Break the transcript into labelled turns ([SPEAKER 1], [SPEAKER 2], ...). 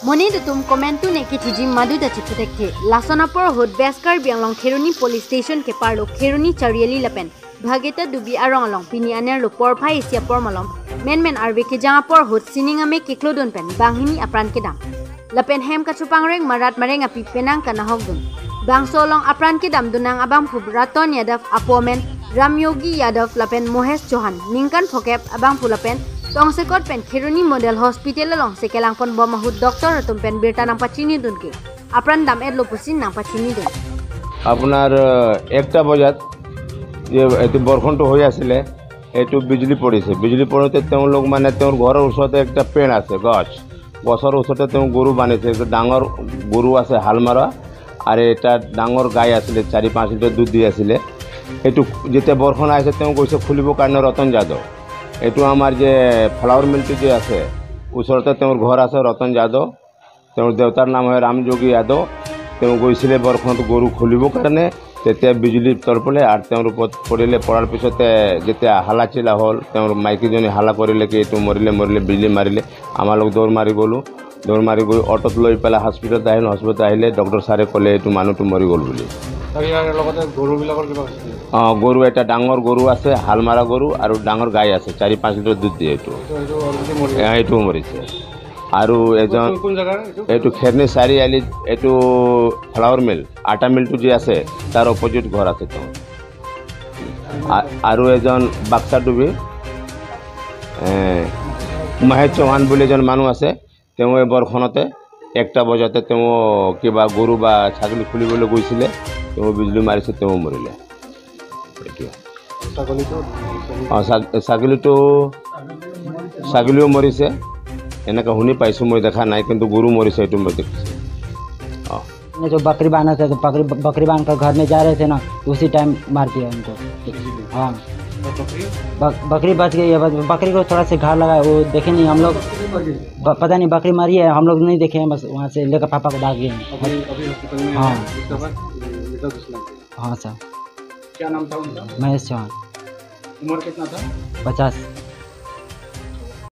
[SPEAKER 1] Mone dutum komentu ne ki thiji madu da chiputek lasona por hot beskar bianglong Kheroni police station ke parlo Kheroni chariali lapen bhageta dubi arong along pini aner lo por phai sia por malom men men arve ke janga por hot siningame ke klodon pen banghini apran ke dam lapen hem ka chupang reng marat mareng api penang kana hogdun bang solong apran ke dam dunang abang phu Raton Yadav apomen Ramyogi Yadav lapen Mohesh Chauhan ningkan phokep abang phu lapen Tongsekot pen Kheroni model hospital long sekelang pon bomahut doctor tum pen birta nang pachini dunke apran dam ed lopusin nang pachini dun
[SPEAKER 2] আপোনাৰ একটা বজাত যে এটো বৰষুণটো হৈ আছিলে এটো বিজুলী পৰিছে। বিজুলী পৰোতে তেওঁলোক মানে তেওঁৰ ঘৰৰ ওচৰতে একটা পেड़ আছে, গছ, গছৰ ওচৰতে তেওঁ গৰু বান্ধিছে। একটা ডাঙৰ গৰু আছে হাল মাৰা আৰু এটা ডাঙৰ গাই আছিলে, 4-5 লিটাৰ দুধ দি আছিলে। এইটো যেতিয়া বৰষুণ আহিছে তেওঁ গৈছে খুলিবৰ কাৰণে ৰতন যাদৱ, এইটো আমাৰ যে ফ্লাৱাৰ মিলটো যে আছে ওচৰতে তেওঁৰ ঘৰ আছে, ৰতন যাদৱ, তেওঁৰ দেউতাৰ নাম হয় ৰামযোগী যাদৱ। তেওঁ গৈছিলে বৰষুণত গৰু খুলিবৰ কাৰণে, তেতিয়া বিজুলী তৰপলে আৰু তেওঁৰ ওপৰত পৰিলে। পৰাৰ পিছতে যেতিয়া হালা চিলা হ'ল, তেওঁৰ মাইকীজনী হালা কৰিলে কি এইটো মৰিলে মৰিলে, বিজুলী মাৰিলে। আমাৰ লোক দৌৰ মাৰি গ'লোঁ, দৌৰ মাৰি গৈ অট'ত লৈ পেলাই হস্পিটেলত আহিলোঁ। হস্পিটেলত আহিলে ডক্টৰ ছাৰে ক'লে এইটো মানুহটো মৰি গ'ল বুলি। অঁ, গৰু এটা ডাঙৰ গৰু আছে, হাল মাৰা গৰু আৰু ডাঙৰ গাই আছে, 4-5 লিটাৰ দুধ দিয়ে। এইটো এইটোও মৰিছে। আৰু এজন এইটো খেৰনি চাৰিআলিত এইটো ফ্লাৱাৰ মিল আটা মিলটো যে আছে তাৰ অপজিট ঘৰ আছে তেওঁ। আৰু এজন বাক্সা ডুবি মহেশ চৌহান বুলি এজন মানুহ আছে, তেওঁ এই বৰষুণতে 1টা বজাতে তেওঁ কিবা গৰু বা ছাগলী খুলিবলৈ গৈছিলে, তেওঁ বিজুলী মাৰিছে, তেওঁ মৰিলে। এইটো অঁ, ছাগলীটো ছাগলীও মৰিছে, এনেকৈ শুনি পাইছোঁ, মই দেখা নাই, কিন্তু গৰু মৰিছে এইটো মই দেখিছোঁ। অঁ,
[SPEAKER 3] जो बकरी बांधा था तो बकरी बांध कर घर में जा रहे थे ना, उसी टाइम मार दिया उनको। हाँ, बकरी बच गई है, बस बकरी को थोड़ा सा घाव लगा, वो देखे नहीं हम लोग, पता नहीं बकरी मरी है, हम लोग नहीं देखे हैं, बस वहाँ से लेकर पापा को भाग गए हैं। हाँ हाँ सर।
[SPEAKER 4] क्या नाम था उनका?
[SPEAKER 3] महेश चौहान।
[SPEAKER 4] उम्र कितना था?
[SPEAKER 3] 50।